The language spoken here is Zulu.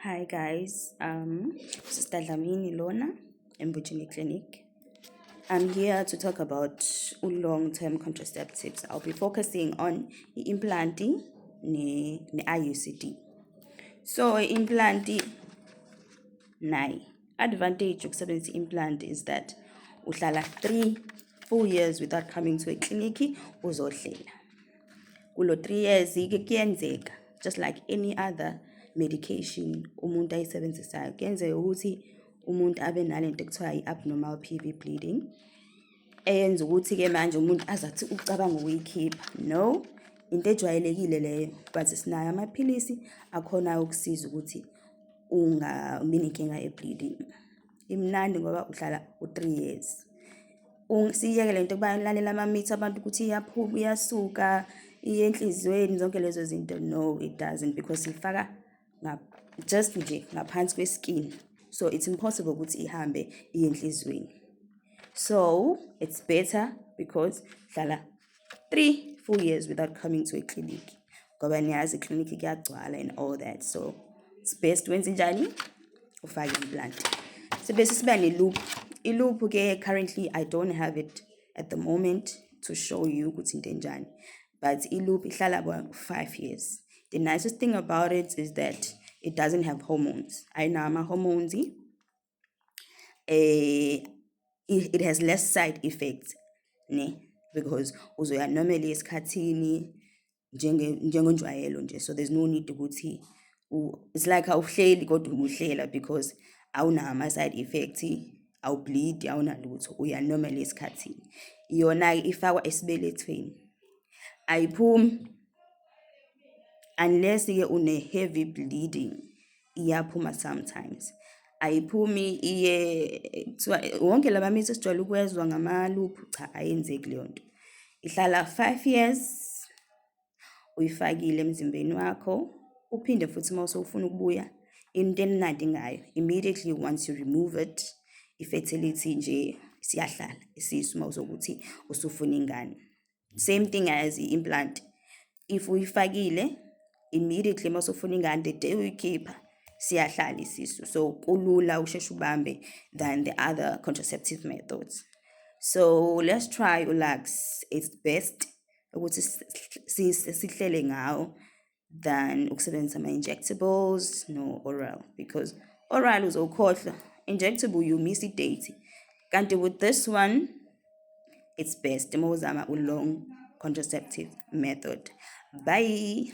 Hi guys, Sister Dlamini lona, Embujini Clinic. I'm here to talk about long-term contraceptives. I'll be focusing on i-implant ne-IUCD. So i-implant nayi advantage yokusebenzisa i-implant is that uhlala 3 4 years without coming to a clinic uzohlela. Kulo 3 years ke kuyenzeka, just like any other medication umuntu ayisebenzisayo, kuyenzeka ukuthi umuntu abe nalento ekuthiwa i-abnormal PV bleeding, eyenza ukuthi-ke manje umuntu azathi ucabanga ukuyikhipha. No, into ejwayelekile leyo, but sinayo amaphilisi akhonayo ukusiza ukuthi ungabi nenkinga ye-bleeding. Imnandi ngoba uhlala u-3 years. Siyeke lento balalela ama-myths abantu ukuthi iyaphuma, iyasuka iye enhliziyweni, zonke lezo zinto. No, it doesn't, because sifaka just nje ngaphansi kwe-skin, so it's impossible ukuthi ihambe iye enhliziyweni. So it's better because hlala 3 4 years without coming to a clinic, ngoba niyazi iklinikhi kuyagcwala and all that. So it's best wenze njani? Ufake implant. Sebese siba ne-loop. I-loop ke, currently I don't have it at the moment to show you ukuthi into enjani, but i-loop ihlala about 5 years. The nicest thing about it is that it doesn't have hormones, ayinawo ama-hormones. It has less side effects, ne, because uzoya normally esikhathini njengenjwayelo nje, so there's no need ukuthi it's like awuhleli kodwa ubuhlela, because awunawo ama-side effects, awubleed, awunalutho, uya normally esikhathini. Yona-ke ifakwa esibelethweni, ayiphumi unless-ke une-heavy bleeding, iyaphuma sometimes. Ayiphumi iye kuthiwa wonke lama myths esijwayele ukuwezwa ngama-loop, cha, ayenzeki leyo nto. Ihlala 5 years uyifakile emzimbeni wakho, uphinde futhi uma usufuna ukubuya. Into emnandi ngayo, immediately once you remove it, i-fertility nje siyahlala isisu uma uzokuthi usufuna ingane. Same thing as i-implant, if uyifakile, immediately uma usufuna ingane, the day uyikhipha siyahlala isisu. So kulula usheshe ubambe than the other contraceptive methods. So let's try uLux. It's best ukuthi sihlele ngawo than ukusebenzisa ama-injectables no oral, because oral uzokhohlwa, injectable you miss i-date, kanti with this one it's best uma uzama u-long contraceptive method. Bye.